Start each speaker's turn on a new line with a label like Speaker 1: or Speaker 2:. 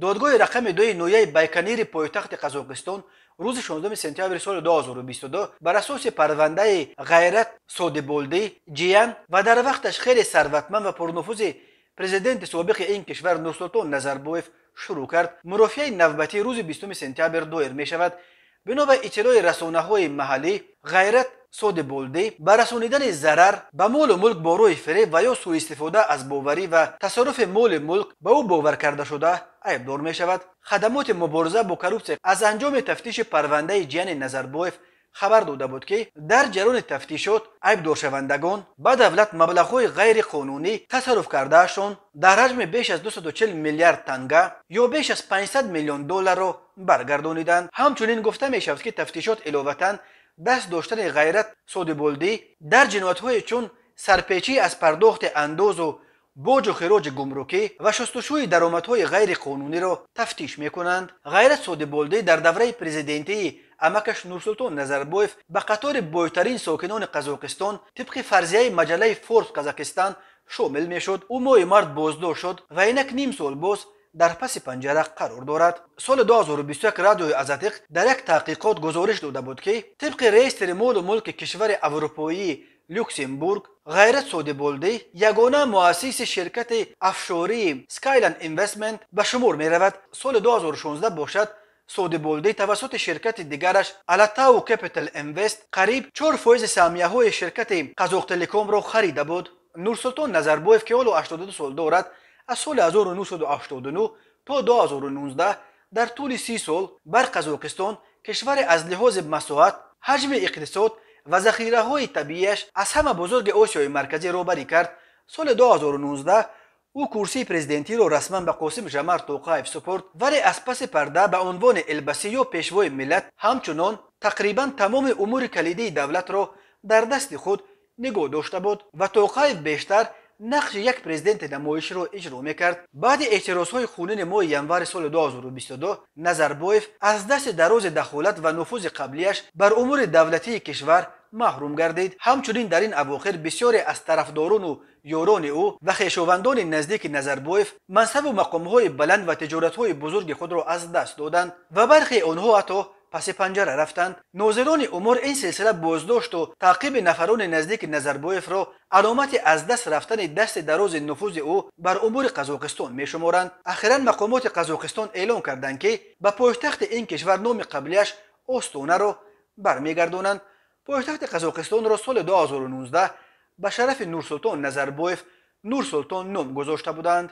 Speaker 1: Додгоҳи рақами 2 ноҳияи Байконири пойтахти Қазоқистон рӯзи 16 сентябри соли 2022 бар асоси парвандаи Ғайрат Содиболдӣ, ҷиян ва дар вақташ хеле сарватманд ва пурнуфузи президенти собиқи ин кишвар Нурсултон Назарбоев шурӯъ кард. Мурофиаи навбатӣ рӯзи 20 сентябр доир мешавад. Бино ба иттилои расонаҳои маҳаллӣ, Ғайрат Содиболдӣ ба расонидани зарар ба молу мулк бо роҳи фиреб ва ё сӯистифода аз боварӣ ва тасарруфи моли мулк ба ӯ бовар карда шуда айбдор мешавад. Хадамоти мубориза бо коррупсия аз анҷоми тафтиши парвандаи ҷияни Назарбоев хабар дода буд, ки дар ҷараёни тафтишот айбдоршавандагон ба давлат маблағҳои ғайриқонунӣ тасарруф кардаашон дар ҳаҷми беш аз 240 миллиард танга ё беш аз 500 миллион долларро баргардониданд. Ҳамчунин гуфта мешавад, ки тафтишот иловатан даст доштани Ғайрат Содиболдӣ дар ҷиноятҳое чун сарпечӣ аз пардохти андозу боҷу хироҷи гумрукӣ ва шустушӯи даромадҳои ғайриқонуниро тафтиш мекунанд. Ғайрат Содиболдӣ дар давраи президентии амакаш Нурсултон Назарбоев ба қатори бойтарин сокинони Қазоқистон тибқи фарзияи маҷаллаи Форбс Казахстан шомил мешуд. Ӯ моҳи март боздошт шуд ва инак ним сол боз дар паси панҷара қарор дорад. Соли 2021 Радиои Азатиқ дар як таҳқиқот гузориш дода буд, ки тибқи реестри молу мулки кишвари аврупоии Люксембург, Ғайрат Содиболдӣ ягона муассиси ширкати офшории Skyland Investment ба шумор меравад. Соли 2016 бошад, Содиболдӣ тавассути ширкати дигараш Алатау Capital Invest қариб 4% саҳмияҳои ширкати Қазоқтелекомро харида буд. Нурсултон Назарбоев, ки ҳоло 82 сол дорад, аз соли 1989 то 2019 дар тӯли 30 сол бар Қазоқистон, кишваре аз лиҳози масоҳат, ҳаҷми иқтисод ва захираҳои табиияш аз ҳама бузурги Осиёи Марказӣ, роҳбарӣ кард. Соли 2019 ӯ курсии президентиро расман ба Қосим Жамар Тоқаев супурд, вале аз паси парда ба унвони элбасӣ ё пешвои миллат ҳамчунон тақрибан тамоми умури калидии давлатро дар дасти худ нигоҳ дошта буд ва Тоқаев бештар нақши як президенти намоиширо иҷро мекард. Баъди эътирозҳои хунини моҳи январи соли 2022 Назарбоев аз дасти дарози дахолат ва нуфузи қаблияш бар умури давлатии кишвар маҳрум гардид. Ҳамчунин дар ин авохир бисёре аз тарафдорону ёрони ӯ ва хешовандони наздики Назарбоев мансабу мақомҳои баланд ва тиҷоратҳои бузурги худро аз даст доданд ва бархе онҳо ҳатто паси панҷара рафтанд. Нозирони умур ин силсила боздошту таъқиби нафарони наздики Назарбоевро аломати аз даст рафтани дасти дарози нуфузи ӯ бар умури Қазоқистон мешуморанд. Ахиран мақомоти Қазоқистон эълон карданд, ки ба пойтахти ин кишвар номи қаблияш Остонаро бармегардонанд. Пойтахти Қазоқистонро соли 2019 ба шарафи Нурсултон Назарбоев Нурсултон ном гузошта буданд.